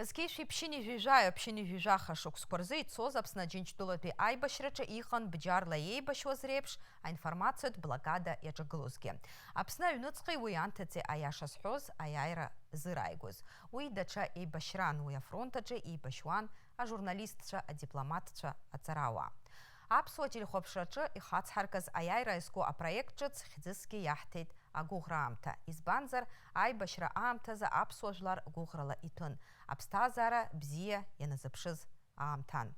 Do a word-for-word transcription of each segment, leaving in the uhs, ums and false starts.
Зқьи жәшәи ԥшьынҩажәи жәаҩа, ԥшьынҩажәи жәаха шықәсқәа рзы ицоз Аԥсны Аџьынџьтәылатәи аибашьраҿы иҟан бџьарла еибашьуаз реиԥш аинформациатә блокада иаҿагылозгьы. Аԥсны аҩныҵҟеи уи анҭыҵи, аиаша зҳәоз, аиааира зырааигәаз. Уи даҽа еибашьран, уи афронт аҿы еибашьуан ажурналистцәа, адипломатцәа, аҵарауаа. Аԥсуа телехәаԥшраҿы ихацҳаркыз аиааира иазку апроект ҿыц хьӡысгьы иаҳҭеит агәыӷра аамҭа, избанзар, аибашьра аамҭазы аԥсуа жәлар гәыӷрала иҭәын, аԥсҭазаара бзиа ианазыԥшыз аамҭан.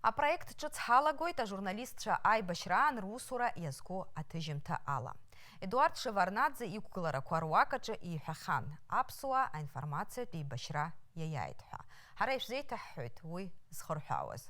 Апроект ҿыц ҳалагоит ажурналистцәа аибашьраан русура иазку аҭыжьымҭа ала. Едуард Шеварднаӡе иқәгыларақәа руак аҿы иҳәахьан, аԥсуаа аинформациатә еибашьра иаиааит ҳәа. Ҳара ишәзеиҭаҳҳәоит уи зхырҳәаауаз.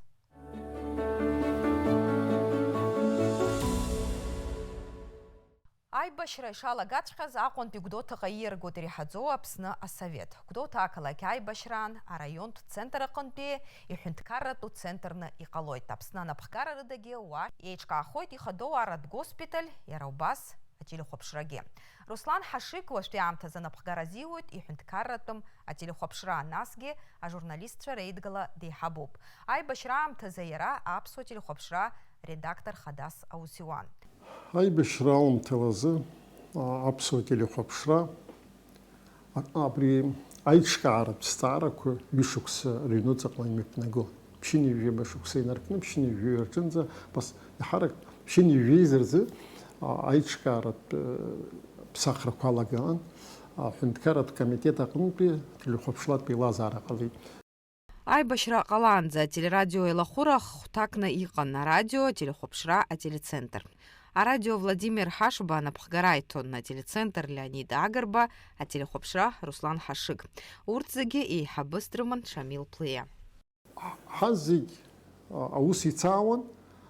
Аибашьра ишалагаҵәҟьаз Аҟәантәи Гәдоуҭаҟа ииаргоит иреиҳаӡоу Аԥсны асовет. Гәдоуҭа ақалақь аибашьраан араионтә центр аҟынтәи иҳәынҭқарратәу центрны иҟалоит. Аԥсны анапхгара рыдагьы уа еиҿкаахоит ихадоу арратә госпиталь, иара убас ателехәаԥшрагьы. Руслан Ҳашыг уажәтәи аамҭазы анапхгара азиуеит иҳәынҭқарратәым ателехәаԥшра, насгьы ажурналистцәа реидгыла деиҳабуп. Аибашьра аамҭазы иара аԥсуа телехәаԥшра редактор хадас аус иуан. Аибашьра аамҭалазы, а, аԥсуа телехәаԥшра, а, абри аиҿкааратә зҵаарақәа ҩышықәса рыҩнуҵаҟны имҩаԥнаго. Ԥшьынҩажәи жәаба шықәса инаркны, ԥшьынҩажәи рҿынӡа, бас, иаҳарак ԥшьынҩажәи рзы, а, аиҿкааратә, э, ԥсахрақәа алаган, аҳәынҭқарратә комитет аҟынтәи телехәаԥшлатә еилазаара ҟалеит. Аибашьра ҟалаанӡа ателерадио еилахәыра хәҭакны иҟан, арадио, ателехәаԥшра, ателецентр. Арадио Владимир Ҳашба анапхгара иҭон, ателецентр Леонид Агрба, ателехәаԥшра Руслан Ҳашыг. Урҭ зегьы еиҳабыс дрыман Шамил Плиа. Ҳа зегь, а, аус ицаауан,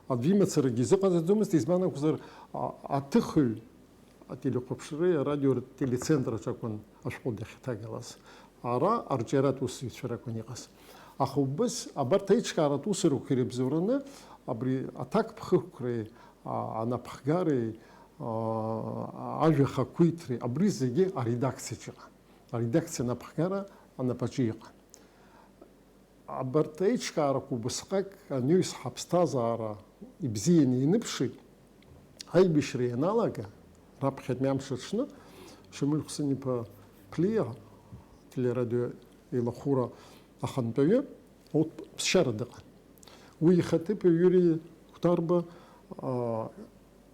аӡә имацарагьы изыҟаҵаӡомызт, избан акәзар, а, аҭыхҩы ателехәаԥшреи арадио телецентраҿ акәын ашәҟәы дахьҭагалаз. Ара арҿиаратә усзуҩцәа ракәын иҟаз. Аха убыс абарҭ аиҿкааратә усурақәа ирыбзоураны абри аҭакԥхықәреи, а, анапхгареи, а, ажәа ахақәиҭреи, абри зегьы аредакциаҿ иҟан. Аредакциа анапхгара анапаҿы иҟан. Абарҭ аиҿкаарақәа убасҟак анаҩс ҳаԥсҭазаара ибзианы ианыԥшит, аибашьра ианалага, раԥхьатәи амш аҽны, Шамиль Хәсен-иԥа Плиа, телерадио еилахәыра ахантәаҩы, урҭ ԥсшьара дыҟан. Уи ихаҭыԥуаҩ Иури Қәҭарба, а,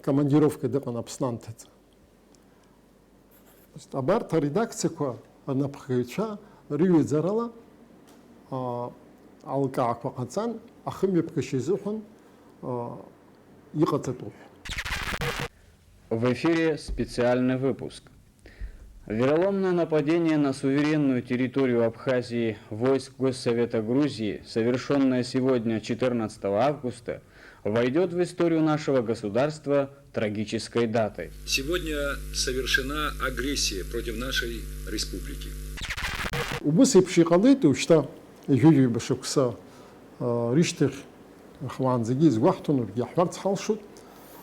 командировка дыҟан Аԥсны анҭыҵ. Абарҭ аредакциақәа анапхгаҩцәа рыҩаӡарала, а, алкаақәа ҟаҵан, ахымҩаԥгашьа изыҳәан, а, иҟаҵатәуп. В эфире специальный выпуск. Вероломное нападение на суверенную территорию Абхазии войск Госсовета Грузии, совершённое сегодня, четырнадцатого августа, войдёт в историю нашего государства трагической датой. Сегодня совершена агрессия против нашей республики. Убыс еиԥш иҟалеит уажәшьҭа ҩажәижәаба шықәса, а, рышьҭахь, аха уаанӡагьы изгәаҳҭон, уигьы иаҳҳәарц ҳалшоит,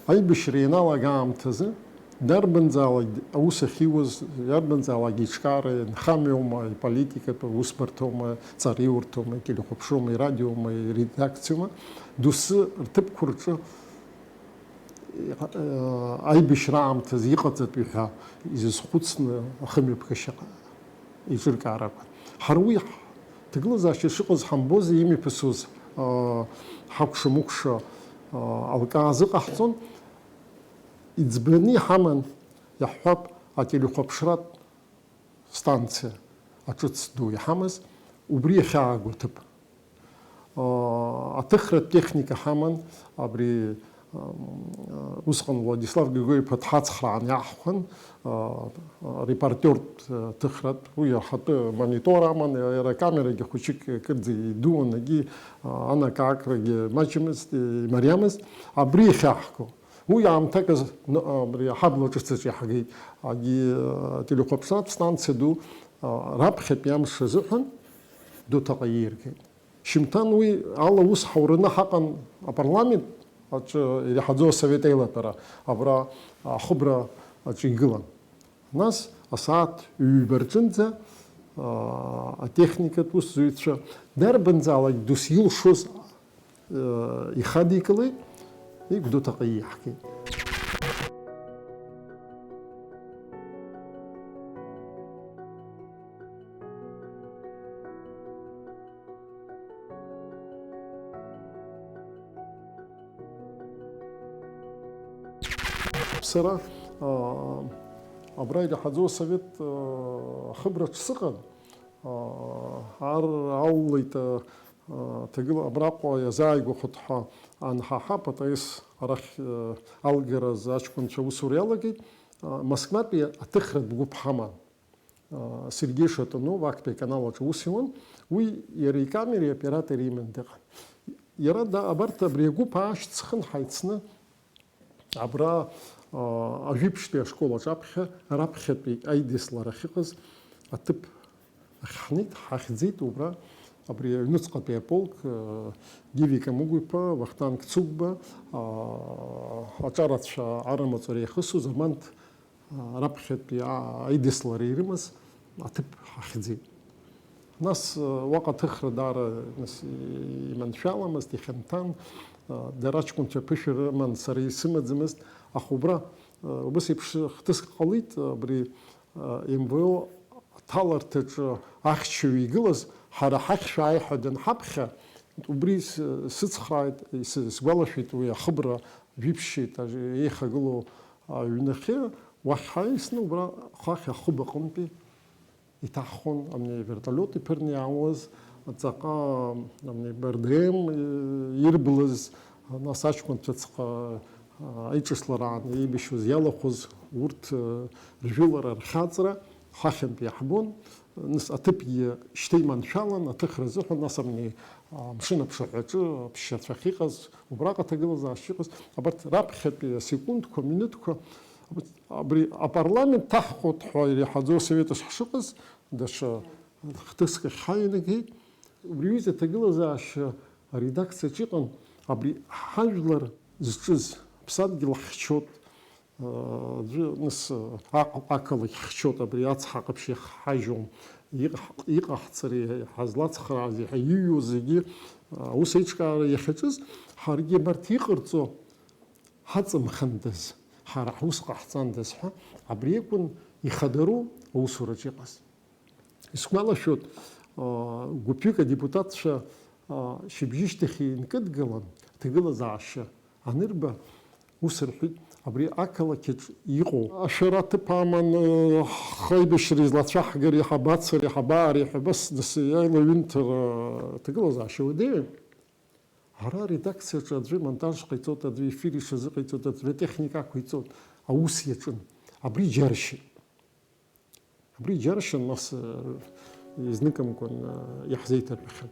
аибашьра ианалага аамҭазы, дарбанзаалак аус ахьиуаз, иарбанзаалак иҿкаара, инхамҩоума, иполитикатә усбарҭоума, ҵараиурҭоума, ителехәаԥшроума, ирадиоума, иредакциоума, доусы рҭыԥқәа рҿы, э, аибашьра аамҭазы иҟаҵатәи ҳәа изызхәыцны ахымҩаԥгашьа еиҿыркаарақәа. Ҳара уи ҳҭагылазаашьа шыҟаз ҳамбози, имҩаԥысуаз, аа, ҳакәша-мыкәша, аа, алкаа азыҟаҳҵон. Иӡбаны иҳаман, иаҳҳәап, ателехәаԥшратә станциа аҿыц ду иҳамаз, убри иахьаагоу аҭыԥ. Аҭыхратә техника ҳаман, абри, усҟан Владислав Григорий-иԥа дҳацхраан иаҳхәан, репортертә ҭыхратә, уи иахатәы монитор аман, иара акамерагьы хәыҷык кырӡа идуан, егьи анакаакрагьы маҷымызт, имариамызт, абри иахьаҳго. Уи аамҭак азы, н-, абри аҳабла ҿыц аҿы иаҳгеит, егьи, ателехәаԥшратә станциа ду, раԥхьатәи амш азыҳәан Гәдоуҭаҟа ииаргеит. Шьымҭан уи ала ус ҳаураны ҳаҟан апарламент аҿы иреиҳаӡоу асовет аилатәара, абра ахыбра аҿы игылан. Нас асааҭ ҩба рҿынӡа, аа, атехникатә усзуҩцәа дарбанзаалак дус илшоз, аа, ихадикылеит, Гәдоуҭаҟа ииаҳгеит. Сара, аа, абра ираҳаӡоу асовет, аа, ахыбраҿ сыҟан, аа, ар аллеит, аа, ҭагыла абраҟа иазааигәахоит ҳәа анҳаҳап, атаис арахь, аа, алгаразы аҷкәынцәа аусура иалагеит, аа, Москватәи аҭыхратә гәыԥ ҳаман. Сергеи Шатунов актәи аканал аҿы аус иуан, уи иара икамереи аоператори иманы дыҟан. Иара да-, абарҭ абри агәыԥ аашьцхын ҳаицны абра, а, ажәибжьтәи ашкол аҿаԥхьа раԥхьатәи аидислара ахьыҟаз аҭыԥ ахь ҳнеит, ҳахьӡеит убра, абри аҩныҵҟатәи аполк, а, Гиви Камыгә-иԥа, Вахтанг Цыгәба, а, аҿарацәа арымаҵура иахысыз, аманҭ раԥхьатәи, а, аидыслара ирымаз аҭыԥ ҳахьӡеит. Нас, а, уаҟа аҭыхра даара, нас, иманшәаламызт, ихьанҭан, а, дара аҷкәынцәа ԥышәа рыман, сара исымаӡамызт, аха убра, а, убас еиԥш хҭыск ҟалеит, абри, а, М В О аҭаларҭаҿы ахьчаҩ игылаз, ҳара ҳахь шәааи ҳәа данҳаԥхьа, убри с-, сыцхрааит, ис-, сгәалашәеит уи ахыбра Жәиԥшьеит, еихагылоу аҩнахьы, уахь ҳаисны, убра хахь ахыб аҟынтәи иҭаҳхон, амни авертолиот иԥырны иаауаз, ҵаҟа, амни, Б Р Д М ирблыз, нас аҷкәынцәа ҵҟа аиҿыслараан еибашьуаз иалахәыз, урҭ ржәылара, рхьаҵра ҳахьынтә иаҳбон. Нас аҭыԥгьы шьҭа иманшәалан, аҭыхра азыҳәан, нас амни, амшын аԥшаҳәаҿы аԥсшьацәа ахьыҟаз, убраҟа аҭагылазаашьа иҟаз, абарҭ раԥхьатәи асекундқәа, минуҭқәа, абри апарламент ҭаҳхуеит ҳәа иреиҳаӡоу асовет аҿы ҳшыҟаз, даҽа хҭыск ахь ҳаинагеит. Убри аҩыза аҭагылазаашьа аредакциаҿ иҟан, абри ҳажәлар зҿыз, аԥсадгьыл ҳхьчоит, Аӡәы, нас, аҟ-, ақалақь хьчоит, абри ацҳа ҟаԥшь иахҳажьуам, иҟ-, иҟаҳҵари, ҳазлацхрааз, иаҳа иҩуа зегьы, аус еиҿкаара иахьаҿыз, ҳаргьы абарҭ иҟарҵо ҳаҵамхандаз, ҳара ҳус ҟаҳҵандаз ҳәа, абри акәын ихадароу аусураҿ иҟаз. Исгәалашәоит, аа, гәыԥҩык адепутатцәа, аа, шьыбжьышьҭахь инкыдгылан, аҭагылазаашьа анырба, ус рҳәеит, абри ақалақьаҿ иҟоу ашәара аҭыԥ аманы, ҳхы аибашьра излацәаҳгари, ҳабацари, ҳабаари ҳәа, абас нас иааила аҩымҭара аҭагылазаашьа уадаҩын. Ара аредакциаҿы аӡәы амонтаж ҟаиҵоит, аӡәы ефир ишазыҟаиҵоит, аӡәы атехника ақәиҵоит, аус иаҿын. Абри џьаршьеит. Абри џьаршьан, нас, э, изныкымкәан, э, иаҳзеиҭарҳәахьан.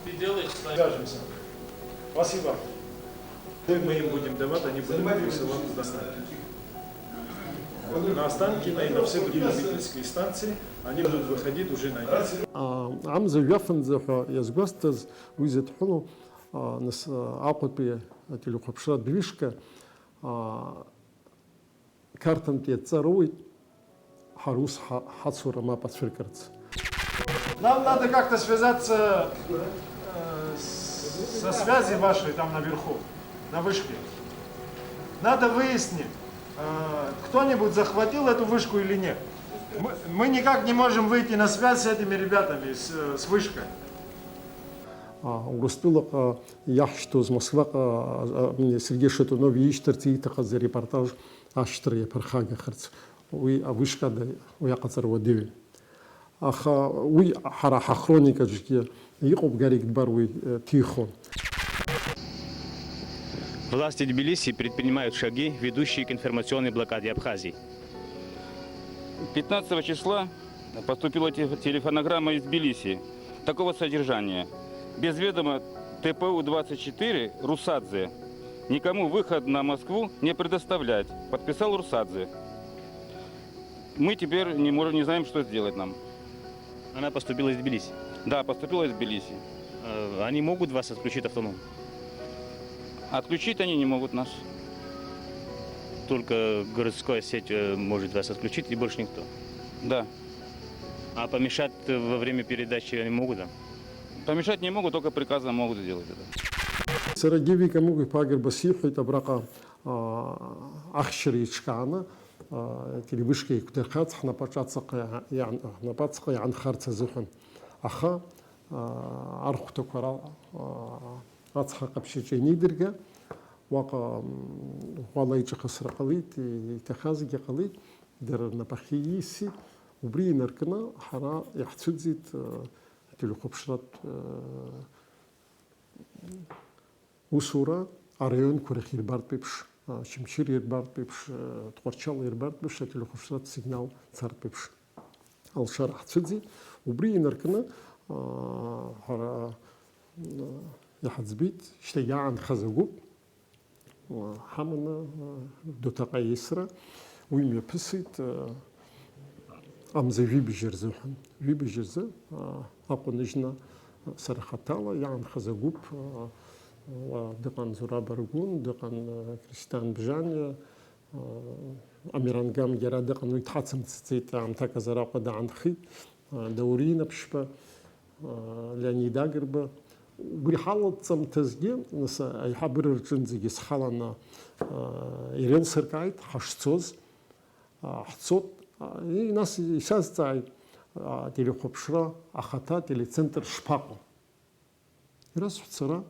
Ты делаешь, ставишь. Свяжемся. Спасибо. Мы им будем давать, они будут плюсовать доставки. На Останкино и на все другие любительские станции они будут выходить уже на А, амза жәафынӡа ҳәа иазгәасҭаз уи зыдҳәалоу, а, нас, а, Аҟәатәи ателехәаԥшратә ҩышқа, а, Қарҭынтә иадҵа роуеит, ҳара ус ҳа-, ҳацура мап ацәыркырц. Нам надо как-то связаться, э, с-, со связи вашей там наверху, на вышке. Надо выяснить, э, кто-нибудь захватил эту вышку или нет. Мы, мы никак не можем выйти на связь с этими ребятами, с, э, с вышкой. А, Урыстәылаҟа иаҳшьҭоз, Москваҟа, а, а, Сергеи Шатунов иишьҭарц ииҭахыз арепортаж ашьҭра иаԥырхагахарц, уи авышкада уи аҟаҵара уадаҩын. Аха уи ҳара ҳахроникаҿгьы иҟоуп, Гарик Дбар уи, э, ҭихон. Власти Тбилиси предпринимают шаги, ведущие к информационной блокаде Абхазии. Пятнадцатого числа поступила те-, телефонограмма из Тбилиси такого содержания. Без ведома Т П У двадцать четыре Русадзе. Никому выход на Москву не предоставлять. Подписал Русадзе. Мы теперь не можем, не знаем, что сделать нам. Она поступила из Тбилиси? Да, поступила из Тбилиси. Э, они могут вас отключить автономно? Отключить они не могут нас. Только городская сеть э, может вас отключить, и больше никто. Да. А помешать во время передачи они могут, да? Помешать не могут, только приказом могут сделать это. Сара Гиви Камугиԥа Агрба сиҳәеит абраҟа, аа, ахьчара еиҿкааны, аа, телевышка еиқәдырхарц ҳнапаҿаҵаҟа иаан-, ҳнапаҵаҟа иаанхарц азыҳәан. Аха, аа, архәҭақәа ра-, аа, ацҳа ҟаԥшьаҿы инеидырга, уаҟа, м, ӷәӷәала иҿахысра ҟалеит, иҭахазгьы ҟалеит, дара рнапахьы ииасит. Убри инаркны ҳара иаҳцәыӡит, э, ателехәаԥшратә, э, усура араионқәа рахь ирбартә еиԥш, а, Очамчыра ирбартә еиԥш, а, Тҟәарчал ирбартә еиԥш, ателехәаԥшратә сигнал цартә еиԥш алшара ҳцәыӡит. Убри инаркны, а, ҳара, а, иҳаӡбеит, шьҭа иаанхаз агәыԥ, а, ҳаманы, а, Гәдоуҭаҟа аисра уи мҩаԥысит, а, амза жәибжь рзыҳәан. Жәибжь рзы, а, Аҟәа ныжьны, а, сара хаҭала иаанхаз агәыԥ, а, уа дыҟан Зураб Аргәын, дыҟан, а, Кристиан Бжаниа, а, Амиран Гамгьы ара дыҟан, уи дҳацымцӡеит, аамҭак азы Аҟәа даанхеит, а, Даур Инаԥшьба, а, Леонид Агрба. Убри ҳалаҵамҭазгьы, нас, аиҳабыра рҿынӡагьы схаланы, а, ирылсыркааит ҳашцоз. А, ҳцот, а, и, нас исазҵааит, а, ателехәаԥшра ахаҭа ателецентр шԥаҟоу? Ирасҳәеит сара,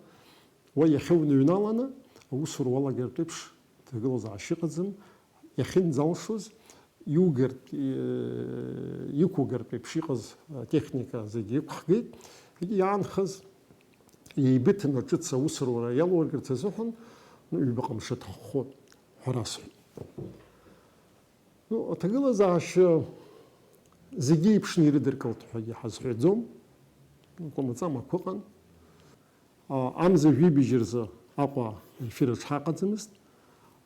уа иахьа уныҩналаны, аусура уалагартә еиԥш ҭагылазаашьа ыҟаӡам, иахьынӡалшоз, иугартә, и-, иқәугартә еиԥш иҟаз атехника зегьы иқәхгеит, егьи иаанхаз еибыҭаны ҿыц аусура иалургарц азыҳәан, ну, ҩбаҟа мшы аҭаххоит ҳәа расҳәеит. Ну, аҭагылазаашьа зегьы еиԥшны ирыдыркылт ҳәагьы ҳазҳәаӡом. Акәамаҵамақәа ыҟан. А, амза жәибжь рзы Аҟәа аефир аҿы ҳаҟаӡамызт.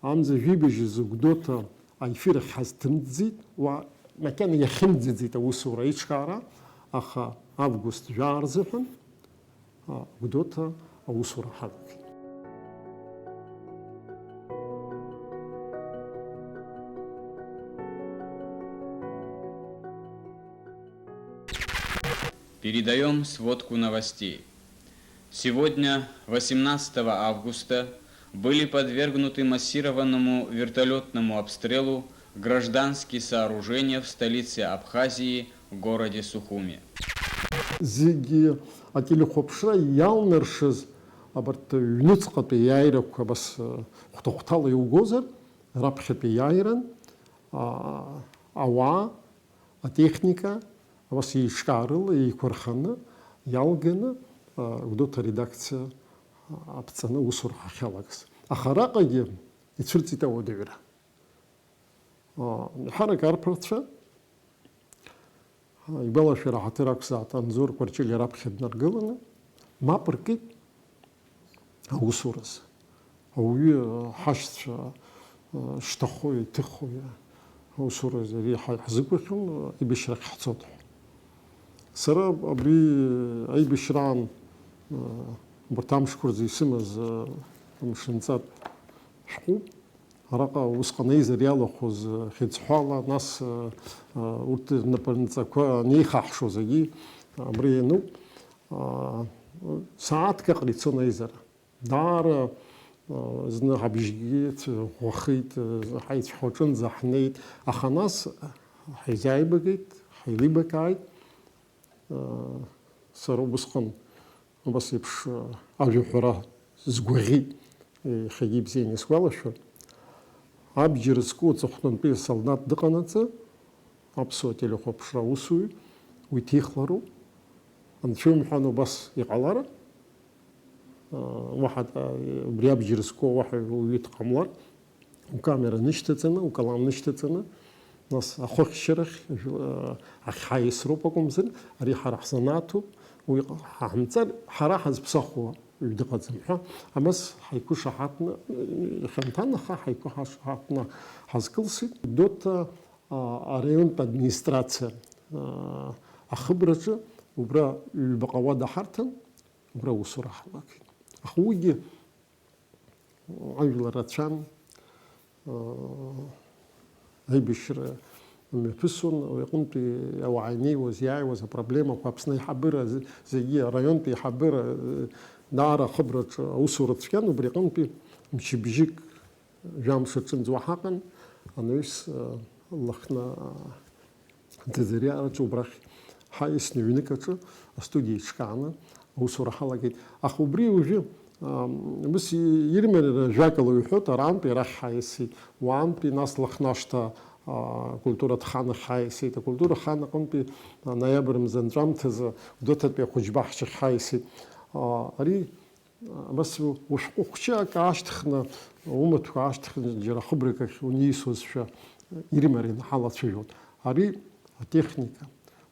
Амза жәибжь рзы Гәдоуҭа аефир ахь ҳазҭымҵӡеит. Уа макьана иахьымӡаӡеит аусура аиҿкаара, аха август жәаа рзыҳәан а, Гәдоуҭа аусура ҳалагеит. Передаём сводку новостей. Сегодня, восемнадцатого августа, были подвергнуты массированному вертолётному обстрелу гражданские сооружения в столице Абхазии, городе Сухуми. Зегьы ателехәаԥшра иалнаршаз абарҭ аҩныҵҟатәи иааирақәа абас, э, хәҭа-хәҭала иугозар, раԥхьатәи иааиран, а, ауаа, атехника, абас еиҿкаарыла еиқәырханы иалганы, а, Гәдоуҭа аредакциа, а, аԥҵаны аусура ҳахьалагаз. Аха араҟагьы ицәырҵит ауадаҩра. А, еиҳарак арԥарцәа, а, игәалашәара ҳаҭыр ақәзааит, Анзор Кәарҷелиа раԥхьа днаргыланы, мап ркит аусураз. Ауаҩы, а, ҳашьцәа, а, шьҭахои, иҭыхои, аусураз ари ҳа-, ҳзықәыхьуан, а, аибашьрахь ҳцот ҳәа. Сара абри аибашьраан, а, убарҭ амшқәа рзы исымаз, а, мшынҵатә шәҟәуп. Араҟа усҟан аизара иалахәыз, хьыӡҳәала, нас, урҭ рнапынҵақәа анеихаҳшоз, егьи абри иануп, сааҭк аҟара ицон аизара. Даара, зны ҳабжьгьы ӷәӷәахеит, ҳаицәҳауаҿынӡа ҳнеит, аха нас ҳаизааибагеит, ҳаилибакааит. Сара убысҟан, убас еиԥш, ажәа ҳәара сгәаӷьит, иахьагьы ибзианы исгәалашәоит. Абџьар зку аҵыхәтәантәи асолдаҭ дыҟанаҵы, аԥсуа телехәаԥшра аусуҩ, уи ҭихлароуп. Анцәа имҳәан убас иҟалар, уаҳа, убри абџьар зку уаҳа уаҩы дҟамлар, укамера нышьҭаҵаны, укалам нышьҭаҵаны, нас ахәыхьчарахь, ажәла-, ахьҳаиасроуп акәымзар, ари ҳара ҳзанааҭуп, уи ҟа-, ҳаҳамҵар, ҳара ҳазԥсахуа ҩ дыҟаӡам ҳәа, абас ҳаиқәышаҳаҭны, ихьанҭан, аха ҳаиқәышаҳаҭны ҳазкылсит. Гәдоуҭа, а, араионтә администрациа, а, ахыбраҿы убра ҩбаҟа уада ҳарҭан, убра аусура ҳалагеит. Аха уигьы Ажәлар рацәан, аа, аибашьра мҩаԥысуан, уи аҟынтәи ауаа инеиуаз, иааиуаз апроблемақәа, Аԥсны аиҳабыра з-, зегьы, араионтәи аиҳабыра, э, даара ахыбраҿы аусура цәгьан, убри аҟынтәи мчыбжьык, жәамш аҿынӡа уаҳа ыҟан, анаҩс, э, Лыхны, э, Ӡаӡариаараҿы убрахь ҳаисны ҩнык аҿы астудиа еиҿкааны аусура ҳалагеит. Аха убри уажәы, ам, ус и-, ирымарала жәакала иҳәоит, арантәи арахь ҳаисит, уаантәи нас Лыхнашҭа, а, акультуратә хан ахь ҳаисит. Акультура хан аҟынтәи, а, ноиабр мза анҵәамҭазы Гәдоуҭатәи ахәыҷбаҳчахь ҳаисит. А, ари Абас ушәҟәы хәҷы акы аашьҭыхны, умаҭәақәа аашьҭыхны, џьара хыбрак ахь унеисуазшәа, ирымариа инаҳалацәажәон. Ари атехника,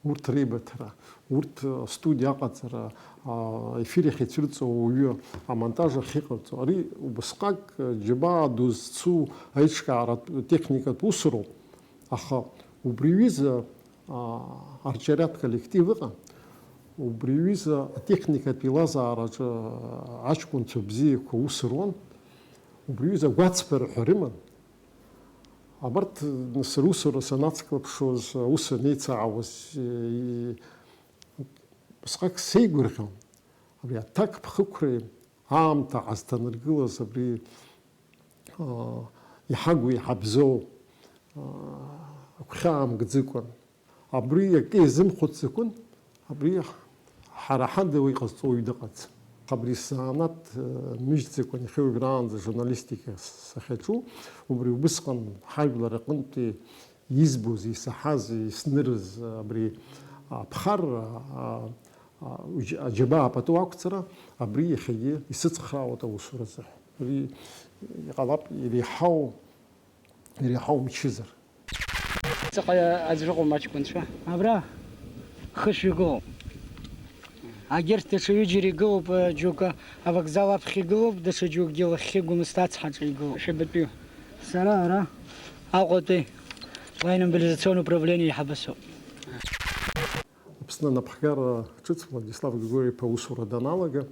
урҭ реибыҭара, урҭ астудиа аҟаҵара, а, ефир ахь ицәырҵуа ауаҩы, амонтаж ахьыҟаҵо, ари убасҟак џьабаа ду зцу аиҿкааратә техникатә усуроуп. Аха убри аҩыза, аа, арҿиаратә коллектив ыҟан. Убри аҩыза атехникатә еилазаараҿы аҷкәынцәа бзиақәа аус руан. Убри аҩыза агәацԥара ҳәа рыман. Абарҭ, нас, русура санацклаԥшуаз, аус анеицаауаз, е, усҟак сеигәырӷьон. Абри аҭакԥхықәреи аамҭа ҳазҭанаргылаз абри, аа, иҳагу, иҳабзоу, аа, агәхьаа мкӡыкәан, абри акы иазымхәыцӡакәан, абри ҳара ҳада уи ҟазҵо уаҩ дыҟаӡам. Абри сзанааҭ, аа, мыжьӡакәан иахьа уажәраанӡа журналистика сахьаҿу, убри убысҟан ҳажәлар аҟынтәи избоз, исаҳаз, иснырыз абри аԥхарра, а, а, уџь-, аџьабаа пату ақәҵара, абри иахьагьы исыцхраауеит аусуразы. Ари иҟалап иреиҳау, иреиҳау мчызар. Ҵаҟа аӡә ыҟоума аҷкәынцәа? Абра хышә игылоуп. Агьырҭ даҽа ҩыџьара игылоуп, џьоукы авокзал аԥхьа игылоуп, даҽа џьоукгьы лахьхьи Гәымсҭа ацҳаҿы игылоуп. Шәабатәиу? Сара ара Аҟәатәи военно-мобилизационное управление еиҳабы соуп. Аԥсны анапхгара ҿыц Владислав Григорий-иԥа аусура даналага,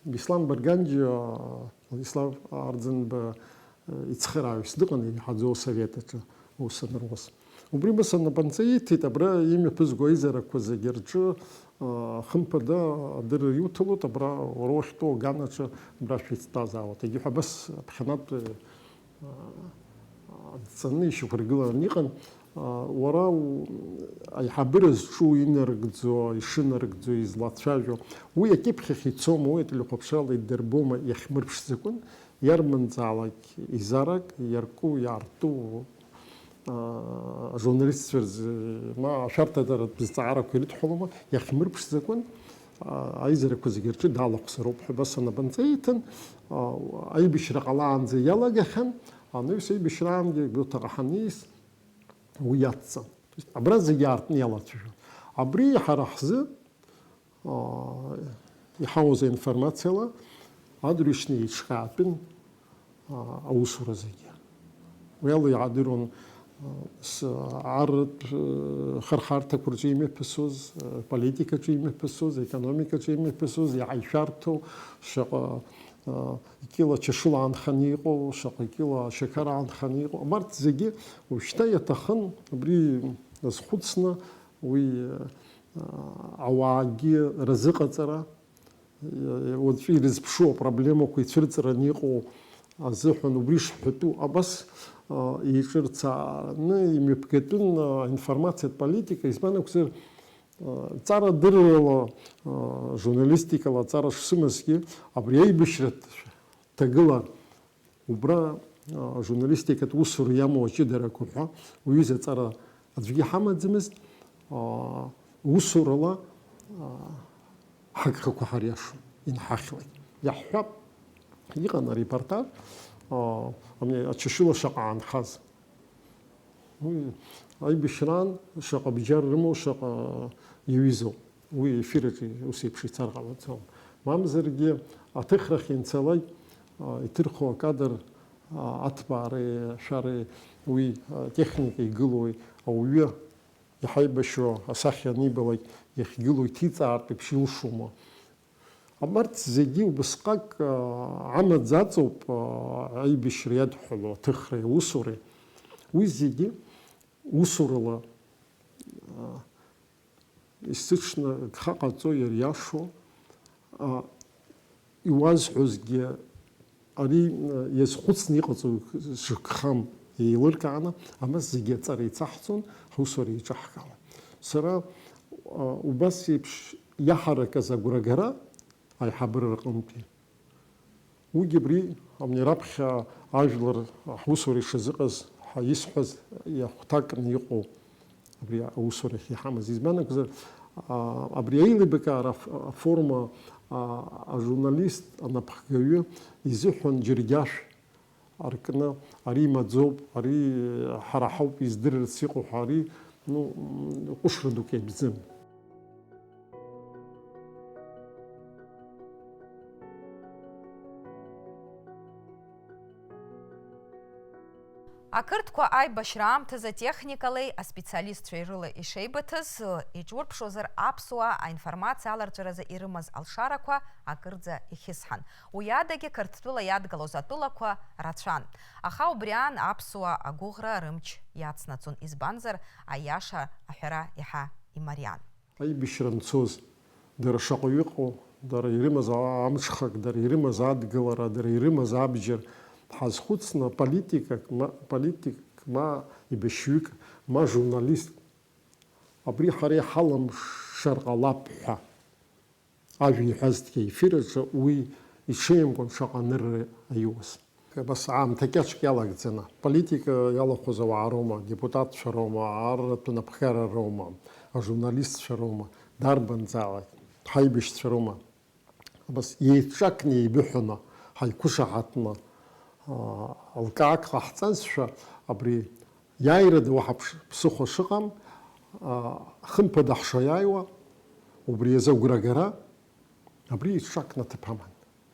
Беслан Барганџьиа, Владислав Арӡынба ицхырааҩыс дыҟан, еиҳаӡоу асовет аҿы аус анаруаз. Убри Мыса напанҵа ииҭеит, абра имҩаԥызго аизарақәа зегьы рҿы, а, хымԥада адырра иуҭалоит, абра уара уахьтәоу аганаҿы абра шәеицҭазаауеит. Егьиҳәа абас аԥхьанатә, а, адҵаны ишьақәыргылараны иҟан. А, уара у-, аиҳабыра зҿу инарыгӡо, ишынарыгӡо, излацәажәо, уи акьыԥхь ахь ицома, уи ателехәаԥшрала идырбома, иахьмырԥшӡакәан, иарбанзаалак изарак, иарку, иаарту, а, ажурналистцәа рзы, ма ашәарҭадаратә зҵаарақәа ирыдҳәалома, иахьмырԥшӡакәан, а, аизарақәа зегьы рҿы далахәзароуп ҳәа абас анапынҵа ииҭан, а, аибашьра ҟалаанӡа иалагахьан, анаҩс аибашьраангьы Гәдоуҭаҟа ҳаниас, уи иацҵан. Абра зегьы аартны иалацәажәон. Абри ҳара ҳзы, аа, иҳауаз аинформациала адырҩаҽны еиҿкаатәын, аа, аусура зегьы. Уи ала иаадыруан, аа, с-, арратә, э, хырхарҭақәа рҿы имҩаԥысуаз, э, политикаҿы имҩаԥысуаз, економикаҿы имҩаԥысуаз, иааишәарҭоу, шаҟа, аа, икьыла чашыла аанханы иҟоу, шаҟа икьыла ашьақар аанханы иҟоу, абарҭ зегьы уажәшьҭа иаҭахын, убри азхәыцны уи, а, ауаагьы разыҟаҵара, а, уаҵәы ирызԥшу апроблемақәа ицәырҵраны иҟоу азыҳәан убри шҳәатәу абас, а, еиҿырцааны имҩаԥгатәын, а, аинформациатә политика, избан акәзар, Ҵара дыррала, журналистикала аҵара шсымазгьы, абри аибашьратә ҭагыла убра, журналистикатә усура иамоу аҷыдарақәа ҳәа уҩыза аҵара аӡәгьы ҳамаӡамызт, усурала ҳагхақәа ҳариашон, инҳахьлак. Иаҳҳәап, иҟан арепортаж, ачашыла шаҟа аанхаз. Уи аибашьраан шаҟа бџьар рымоу, шаҟа иаҩызоу, уи ефир аҿы ус еиԥш ицар ҟалаӡом. Мамзаргьы аҭыхрахь ианцалак, а, иҭырхуа акадр, а, аҭбаареи ашәареи, уи, а, техника игылои, ауаҩы иҳаибашьуа асахьа анибалак иахьгылоу иҭиҵаартә еиԥш илшома? Абарҭ зегьы убысҟак, аа, амаӡаҵоуп, аа, аибашьра иадҳәало аҭыхреи аусуреи. Уи зегьы усурала, аа, есыҽны гха ҟаҵо иариашо, аа, иуазҳәозгьы ари, аа, иазхәыцны иҟаҵоу шыгхам еилыркааны, абас зегьы аҵара еицаҳҵон, ҳусура еиҿаҳкаауан. Сара, аа, убас еиԥш иаҳаракыз агәрагара, аиҳабыра рҟынтәи. Уигьы абри, ами, раԥхьа ажәлар ҳусура ишазыҟаз ҳәа исҳәаз иахәҭакны иҟоу абри аусурахь иҳамаз. Избан акәзар, а, абри аилибакаара аф-, аформа, а, ажурналист, анапхгаҩы изыҳәан џьаргьашә аркны, ари имаӡоуп, ари ҳара ҳауп издырырц иҟоу ҳәа, ари, ну, м, ҟәышра дук иабӡам. Ақырҭқәа аибашьра аамҭазы атехникалеи аспециалистцәеи рыла ишеибыҭаз, иҿурԥшуазар, аԥсуаа аинформациа аларҵәаразы ирымаз алшарақәа акырӡа ихьысҳан. Уи адагьы Қырҭтәыла иадгылоз атәылақәа рацәан. Аха убри аан аԥсуаа агәыӷра рымч иацнаҵон, избанзар, аиаша аҳәара иаҳа имариан. Аибашьра анцоз, дара шаҟаҩы ыҟоу, дара ирымаз а-, амҽхак, дара ирымаз адгылара, дара ирымаз абџьар ҳазхәыцны, политикак ма, политикк ма, еибашьҩык ма, журналистк, абри ҳара иҳалымшар ҟалап ҳәа ажәа иҳәазҭгьы аефир аҿы уи иҽеимкәан шаҟа анырра аиуаз. Абас аамҭа кьаҿк иалагӡаны, политика иалахәыз ауаа роума, адепутатцәа роума, арратә напхгара роума, ажурналистцәа роума, дарбанзаалак, ҳаибашьцәа роума. Абас еиҿакны еибыҳәаны, ҳаиқәышаҳаҭны, аа, лкаак ҟаҳҵазшәа, абри иааирада уаҳа ԥш-, ԥсыхәа шыҟам, аа, хымԥада ҳшаиааиуа, убри азы агәрагара, абри еиҿакны аҭыԥ аман.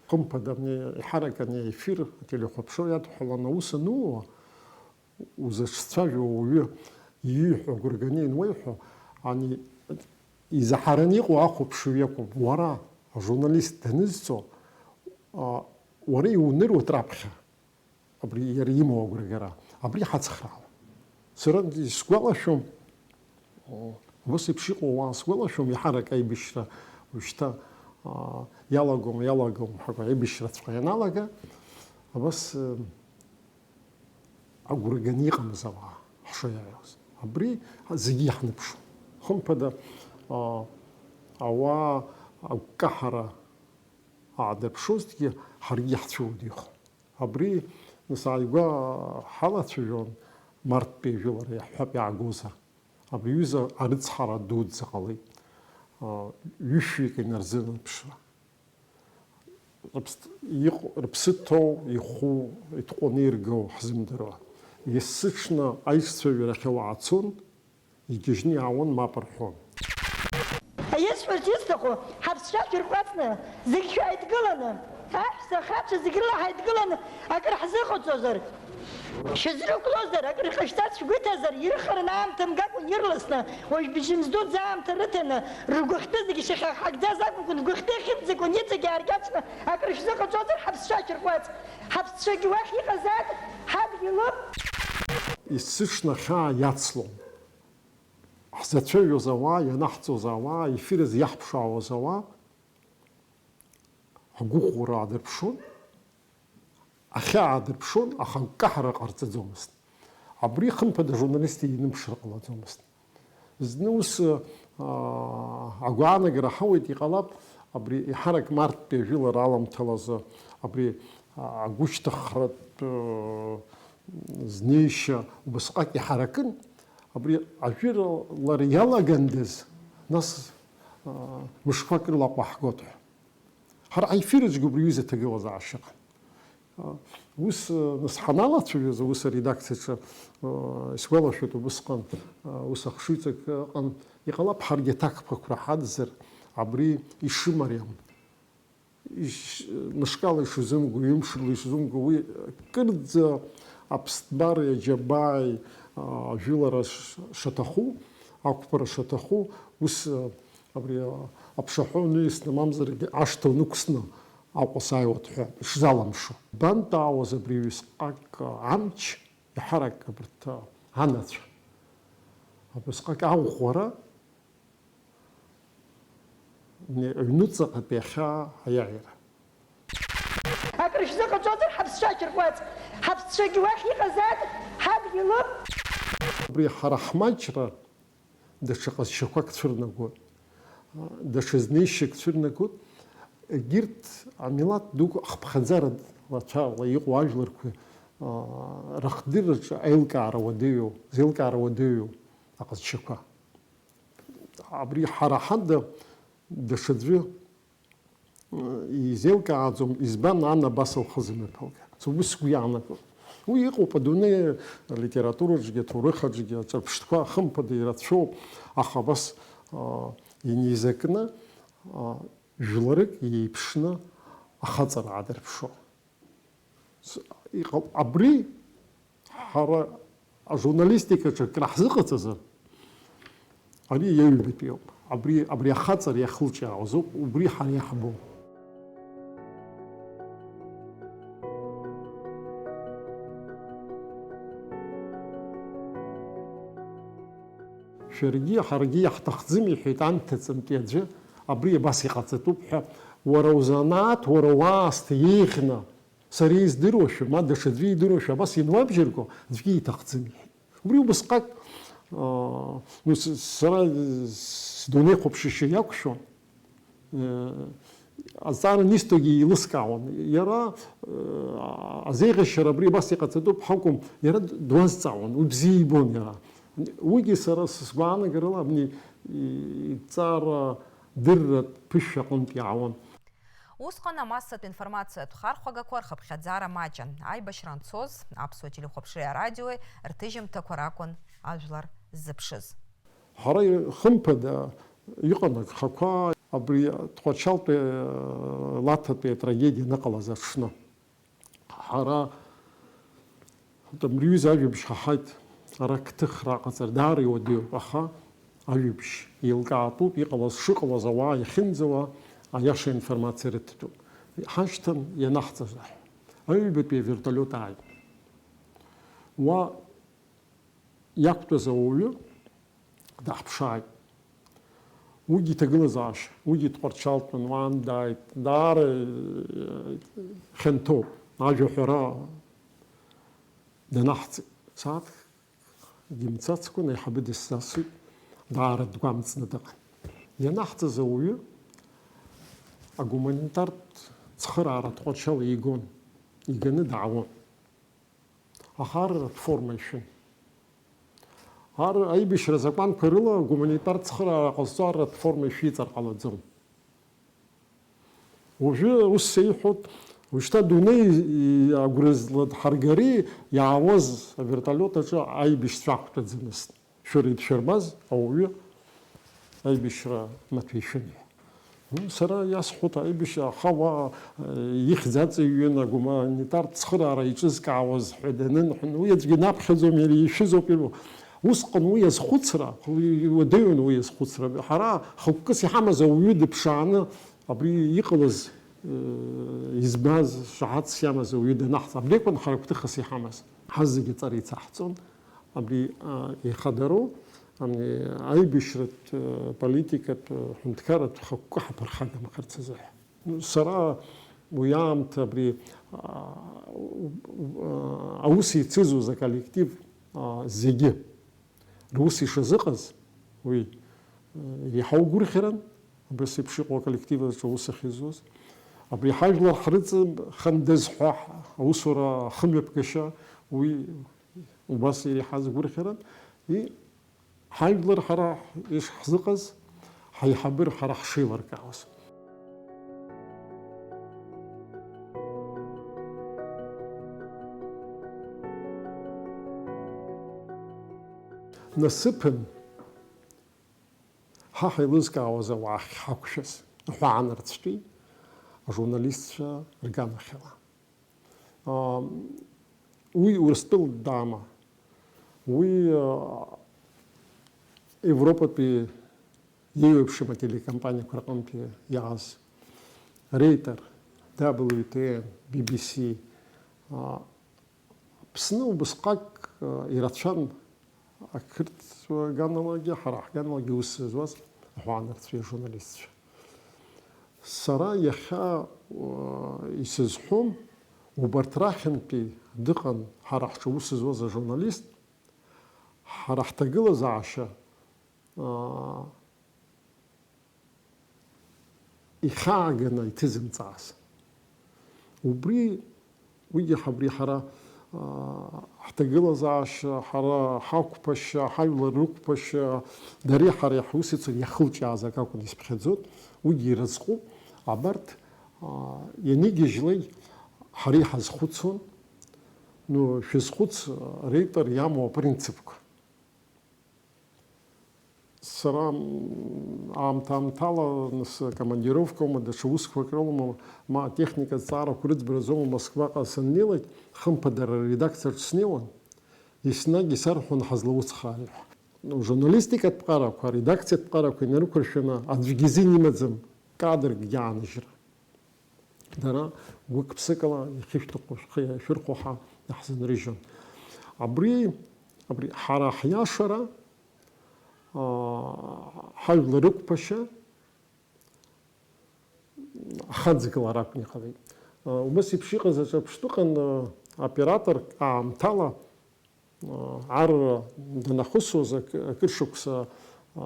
Хымԥада, ани, иҳаракны аефир, ателехәаԥшра иадҳәаланы аус анууа, узаҿцәажәо ауаҩы ииҳәо агәырганы иануеиҳәо, ани, изаҳараны иҟоу ахәаԥшыҩ иакәым. Уара, ажурналист данызҵо, а, уара иуныруеит раԥхьа, абри иара имоу агәрагара, абри ҳацхраауа. Сара исгәалашәом, о, убас еиԥш иҟоу ауаа сгәалашәом, иаҳарак аибашьра уажәшьҭа, а, иалагом, иалагом ҳәа, аибашьраҵәҟьа ианалага, абас, э, агәра ганы иҟамыз ауаа ҳшаиааиуаз. Абри зегьы иаҳныԥшуан. Хымԥада, а, ауаа агәкаҳара аадырԥшузҭгьы ҳаргьы иаҳцәыуадаҩхон. Абри, нас, ааигәа ҳалацәажәон, марттәи ажәылара иаҳҳәап иаагозар. Абри аҩыза арыцҳара дуӡӡа ҟалеит. А, ҩышәҩык инарзынаԥшра. Рыԥс-, иҟ-, рыԥсы ҭоу, иху, итҟәаны иргоу ҳзымдыруа. Есыҽны аишцәажәарахь ауаа цон, игьежьны иаауан, мап рҳәон. Исҳәарц исҭаху, ҳаԥсцәа шәырҟәаҵны, зегь шәааидгыланы, аҳәса, ахацәа зегь рыла ҳаидгыланы акыр ҳзыҟаҵозар? Шәызрықәлозар, акыр ҟашәҵарц шәгәы иҭазар, ирыхараны аамҭа мгакәа ирласны, уажә бжьымз дуӡӡа аамҭа рыҭаны, ргәыхьтәы зегьы шьахьаҳагӡаз акәымкәан, ргәыхьтәы ахьымӡакәа, иҵегьы ааркьаҿны акыр шәзыҟаҵозар, ҳаԥсцәа шәырҟәаҵ. Ҳаԥсцәагьы уахь иҟазаат, ҳадгьылуп. Есыҽны ахьаа иацлон. Ҳзацәажәоз ауаа, ианаҳҵоз ауаа, ефир азы иаҳԥшаауаз ауаа, ҳгәыӷәӷәара аадырԥшуан, ахьаа аадырԥшуан, аха агәкаҳара ҟарҵаӡомызт. Абри, хымԥада, ажурналист инымԥшыр ҟалаӡомызт. Зны ус, аа, агәаанагара ҳауеит, иҟалап, абри еиҳарак марттәи ажәылара аламҭалазы, абри, аа, агәышьҭыхратә, ыы, знеишьа убасҟак иҳаракын, абри ажәылара иалагандаз, нас, аа, мышқәак рыла Аҟәа ҳгоит ҳәа. Ҳара ҳефир аҿгьы убри аҩыза аҭагылазаашьа ыҟан. Ус, нас, ҳаналацәажәоз, ус аредакциаҿы, исгәалашәоит, убысҟан, ус ахшыҩҵак ыҟан, иҟалап, ҳаргьы аҭакԥхықәра ҳаӡзар, абри ишымариам, иш-, мышкала ишузымго, ҩымшла ишузымго, уи кырӡа аԥсҭбареи аџьабааи, ажәылара ш-, шаҭаху, ақәԥара шаҭаху, ус, абри, Аԥшаҳәа уныҩсны, мамзаргьы ашҭа унықәсны Аҟәа сааиуеит ҳәа ишзаламшо. Бантәаауаз абри ҩысҟак амч, еиҳарак абарҭ анацәа. Абасҟак аӷәӷәара, аҩнуҵаҟатәи ахьаа аиааира. Акрышәзыҟаҵозар ҳаԥсцәа шьыркәац, ҳаԥсцәагьы уахь иҟазаат, ҳадгьылуп. Убри ҳара ҳмаҷра даҽа ҟазшьақәак цәырнагоит, даҽа знеишьак цәырнагоит. Егьырҭ амилаҭ дуқәа хыԥхьаӡара лацәала иҟоу ажәларқәа, а, рахдырраҿы аилкаара уадаҩу, зеилкаара уадаҩу аҟазшьақәа. Абри ҳара ҳада даҽаӡәы изеилкааӡом, избан ан абас лхы зымҩаԥылга. Убри сгәы иаанагоит. Уи иҟоуп адунеи алитератураҿгьы, аҭоурыхаҿгьы, аҿырԥштәқәа хымԥада ирацәоуп, аха абас, а, инеизакны, а, жәларык иеиԥшны ахаҵара аадырԥшуа. С-, иҟал-, абри ҳара ажурналистикаҿы акыр ҳзыҟаҵазар, ари иаҩбатәиоуп. Абри, абри ахаҵара иахылҿиаауазоуп, убри ҳара иаҳбо. Шәаргьы ҳаргьы иаҳҭахӡам, иҳәеит анҭыҵынтәи аӡәы, абри абас иҟаҵатәуп ҳәа, уара узанааҭ, уара уаасҭа еиӷьны, сара издыруашәа, ма даҽаӡәы идыруашәа, абас иануабжьарго, аӡәгьы иҭахӡам, иҳәеит. Убри убасҟак, аа, ну, с-, сара, с-, сдунеихәаԥшышьа иақәшәон. Э, азҵаара анисҭогьы еилыскаауан. Иара, э, азеиӷьашьара абри абас иҟаҵатәуп ҳәа акәым, иара д-, дуазҵаауан, уи бзиа ибон иара. Уигьы сара сгәаанагарала абни, и-, иҵара дырратә ԥышәа аҟынтә иаауан. Усҟан амассатә информациатә хархәагақәа рхыԥхьаӡара маҷын. Аибашьра анцоз, аԥсуа телехәаԥшреи арадиои рҭыжьымҭақәа ракәын ажәлар ззыԥшыз. Ҳара, хымԥада, иҟан агхақәа абри Тҟәарчалтәи, Лаҭатәи атрагедиа аныҟалаз аҽны. Ҳара, абри аҩыза ажәабжь ҳаҳаит, ара қҭыхра аҟаҵара даара иуадаҩуп, аха ажәабжь еилкаатәуп, иҟалаз шыҟалаз, ауаа иахьынӡауа аиаша информациа рыҭатәуп. Ҳашьҭан ианаҳҵаз аҳәа. Аҩбатәи авертолиот ааит. Уа иақәтәаз ауаҩы даҳԥшааит. Уигьы иҭагылазаашьа, уигьы дҟәарчалтәын, уаан дааит, даара, э, хьанҭоуп, ажәа ҳәара данаҳҵеит. Сааҭгьы мцацкәан аиҳабы дысзасит, даара дгәамҵны дыҟан. Ианаҳҵаз ауаҩы агуманитартә цхыраара дҟәарчала игон, иганы даауан. Аха арратә форма ишәын. Ар-, аибашьра азакәанқәа рыла гуманитартә цхыраара ҟазҵо арратә форма ишәиҵар ҟалаӡом. Уажәы ус сеиҳәоит, уажәшьҭа адунеи агәра зладҳаргари иаауаз авертолиот аҿы аибашьцәа ақәтәаӡамызт. Шәара ибшәырбаз ауаҩы аибашьра маҭәа ишәын ҳәа. Ну, сара иасҳәоит аибашьра, аха уа, э, ихьӡ аҵаҩын, агуманитартә цхыраара еиҿызкаауаз ҳәа данынҳәа, уи аӡәгьы даԥхьаӡом, иара ишәызоуп ирбо. Усҟан уи азхәыцра, уадаҩын уи азхәыцра. Ҳара хықәкыс иҳамаз ауаҩы дыԥшааны, абри иҟалаз, э, избаз, шаҳаҭс иамаз ауаҩы данаҳҵа, абри акәын ҳара гәҭыхас иҳамаз. Ҳазегьы аҵара еицаҳҵон. Абри, а, ихадароу, ами, аибашьратә, а, политикатә, а, ҳәынҭқарратә хықәкы ҳаԥырхагамхарц азыҳәа. Сара уи аамҭа абри, а, у-, у-, а, аус еицызуаз аколлектив, а, зегьы рус ишазыҟаз, уи, а, еиҳа угәырӷьаран, абас еиԥш иҟоу аколлектив аҿы аус ахьызуаз. Абри ҳажәлар ҳрыҵахандаз ҳәа аусура ахымҩаԥгашьа, уи Убас иреиҳаз гәырӷьаран, и, ҳажәлар ҳара ишҳзыҟаз, ҳаиҳабыра ҳара ҳшеилыркаауаз. Насыԥын ҳа ҳаилызкаауаз ауаа ахьҳақәшәаз, аҳәаанырцәтәи ажурналистцәа рганахьала. Уи Урыстәыла даама, уи Европатәи Еиуеиԥшым ателекомпаниақәа рҟынтәи иааз, Рейтер, W T N, B B C, а, Аԥсны убысҟак, а, ирацәан ақырҭуа ганалагьы, ҳара ҳганалагьы ус зызуаз аҳәаанырцәтәи ажурналистцәа. Сара иахьа, а, исызҳәом, убарҭ рахьынтәи дыҟан ҳара ҳҿы ус зуаз ажурналист, ҳара ҳҭагылазаашьа, аа, ихьааганы иҭызымҵааз. Убри, уигьы ҳабри ҳара, аа, ҳҭагылазаашьа, ҳара ҳақәԥашьа, ҳажәлар рықәԥашьа, дареи ҳареи ҳусеицура иахылҿиааз акы акәын исԥхьаӡоит, уигьы иразҟуп. Абарҭ, аа, ианигьежьлак ҳара иҳазхәыцуан, ну, шәызхәыц, реитер иамоу апринципқәа. Сара, м, аамҭа-аамҭала, нас, акомандировкоума, даҽа усқәак рылоума, ма атехника азҵаарақәа рыӡбара азоума, Москваҟа саннеилак, хымԥада ара аредакциаҿ снеиуан, еснагь исарҳәон ҳазлауцхаари ҳәа. Ну, журналистикатә ԥҟарақәа, аредакциатә ԥҟарақәа инарықәыршәаны аӡәгьы изин имаӡам кадркгьы ааныжьра. Дара гәык-ԥсыкала иахьышәҭаху шәхы иашәырхәо ҳәа иаҳзынрыжьуан. Абри, абри ҳара ҳиашара, аа, ҳажәлар рықәԥашьа ахаҵгылара акәын иҟалеит. Убас еиԥш иҟаз аҿы аԥштәы ыҟан, операторк аамҭала, Ар данахысуаз акы, акыр шықәса, а,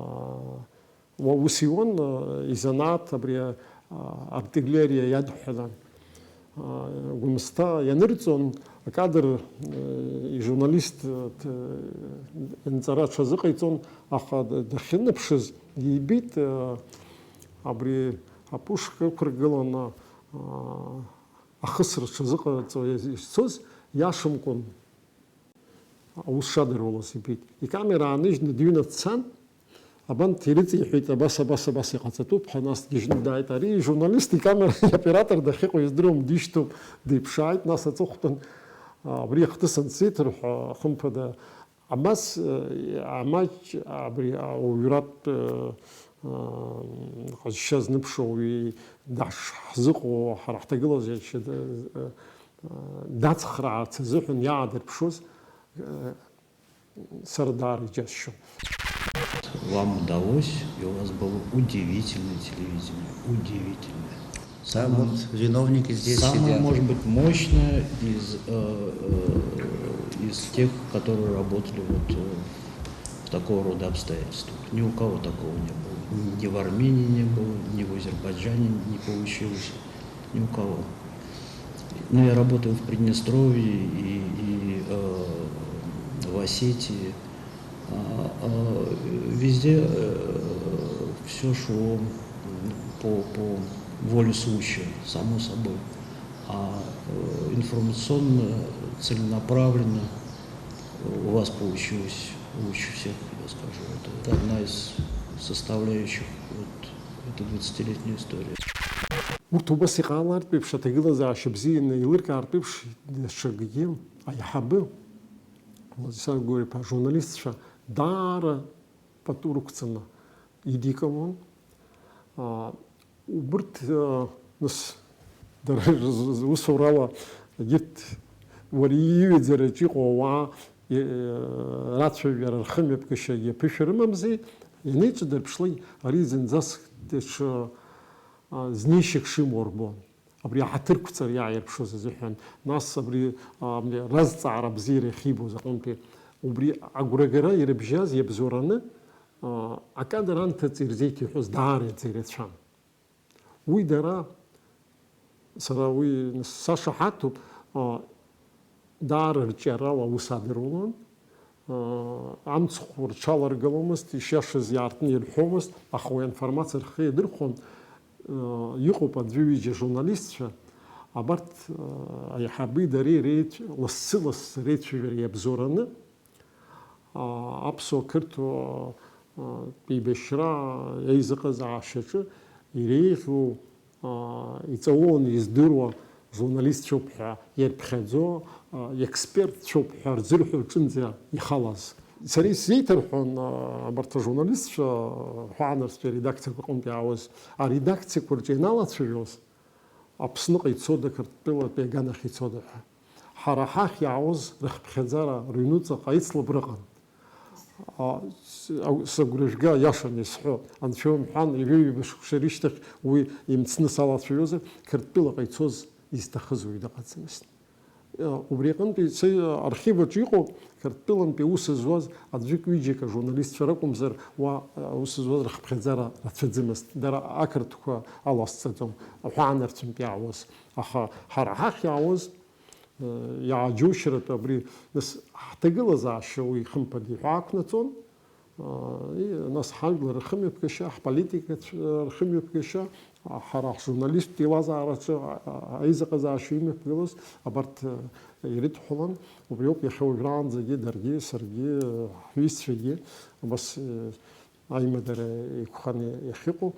уа ус иуан, а, изанааҭ абри, а, артиллериа иадҳәалан. А, Гәымсҭа ианырҵон, акадр, а, ижурналист, а, ҭ-, нҵара аҽазыҟаиҵон, аха д-, дахьынаԥшыз ибеит, а, абри апушка ықәыргыланы, а, ахысра аҽазыҟаҵо ишцоз, иашамкәан. Аус шадыруалаз ибеит. Икамера ааныжьны дыҩны дцан, абанҭ ирыҵиҳәеит, абас, абас, абас иҟаҵатәуп ҳәа, нас дгьежьны дааит. Ари ижурналист икамера, иоператор дахьыҟоу издыруам, дишьҭоуп, диԥшааит, нас аҵыхәтәан, а, абри ахҭыс ансеиҭарҳәа, хымԥада, абас, э, амаҷ абри ауаҩратә, э, э, ҟазшьа зныԥшуа уаҩы дашҳзыҟоу ҳара ҳҭагылазаашьа, э, э, дацхраарц азыҳәан иаадырԥшуаз, э, сара даара иџьасшьон. Вам удалось, и у вас было удивительное телевидение. Удивительное. Самое, вот, чиновники здесь самое, сидят, может быть, мощное из, э, э, из тех, которые работали вот, э, в такого рода обстоятельствах. Ни у кого такого не было. Ни в Армении не было, ни в Азербайджане не получилось. Ни у кого. Ну, я работаю в Приднестровье и, и, э, в Осетии. А, а, везде, э, всё шло, м, по, по воле случая, само собой. А, э, информационно, целенаправленно у вас получилось лучше всех, я скажу. Это, это одна из составляющих вот этой двадцатилетней истории. Урҭ убас иҟаалартә еиԥш, аҭагылазаашьа бзианы еилыркаартә еиԥш, даҽакгьы аиҳабы Владислав Григорий-иԥа ажурналистцәа даара пату рықәҵаны идикылон. Аа, убырҭ, аа, нас, дара рус-, русурала, егьырҭ уара иҩаӡараҿы иҟоу ауаа, е-, рацәажәара, рхымҩаԥгашьагьы аԥышәа рымамзи, ианеиҿадырԥшлак, ари зынӡаск даҽа, аа, знеишьак шимоу рбон. Абри аҳаҭырқәҵара иааирԥшыз азыҳәан, нас абри, а, абри разҵаара абзиара иахьибоз аҟынтәи, убри агәрагара ирыбжьаз иабзоураны, а, акадр анҭыҵ ирзеиҭеиҳәоз даараӡа ирацәан. Уи дара, сара уи сашаҳаҭуп, а, даара рҿиарала аус адыруан. Амцхә рҽаларгаломызт, ишиашаз иаартны ирҳәомызт, аха уи аинформациа рхы иадырхәон. Иҟоуп аӡәы-ҩыџьа журналистцәа, абарҭ аиҳаби дареи реицә-, лассы-лассы реицәажәара иабзоураны, аԥсуа-қырҭуа еибашьра еизыҟазаашьаҿы иреиӷьу, аа, иҵауланы издыруа журналистцәоуп ҳәа иарԥхьаӡо, аа, експертцәоуп ҳәа рзырҳәо рҿынӡа ихалаз. Сара исзеиҭарҳәон, а, абарҭ ажурналистцәа, а, ҳәаанырцәтәи аредакциақәа рҟынтә иаауаз, аредакциақәа рҿы ианалацәажәоз, Аԥсныҟа ицода, Қырҭтәылатәи аганахь ицода ҳәа. Ҳара ҳахь иаауаз рыхԥхьаӡара рыҩнуҵаҟа ицлабра ыҟан. А, с-, ау-, сыгәра жәга, иашаны исҳәо, анцәа умҳәан, ҩажәи ҩба шықәса рышьҭахь уи имцны салацәажәозар, Қырҭтәылаҟа ицоз изҭахыз уаҩ дыҟаӡамызт. Убри аҟынтәи са архив аҿы иҟоуп, Қырҭтәылантәи аус зуаз аӡәык-ҩыџьак ажурналистцәа ракәымзар, уа аус зуаз рыхԥхьаӡара рацәаӡамызт. Дара ақырҭқәа алазҵаӡом, аҳәаанырцәынтә иаауаз. Аха ҳара ҳахь иаауаз, э, иааџьоушьаратәы абри, нас, ҳҭагылазаашьа уи хымԥада иҳәаақәнаҵон. И, нас ҳажәлар рхымҩаԥгашьа, ҳполитикацәа рхымҩаԥгашьа, ҳара ҳжурналисттә еилазаараҿы аизыҟазаашьа имҩаԥгылаз абарҭ ирыдҳәалан. Убриоуп иахьа уажәраанӡагьы даргьы, саргьы, ҳҩызцәагьы абас аимадара еиқәханы иахьыҟоу.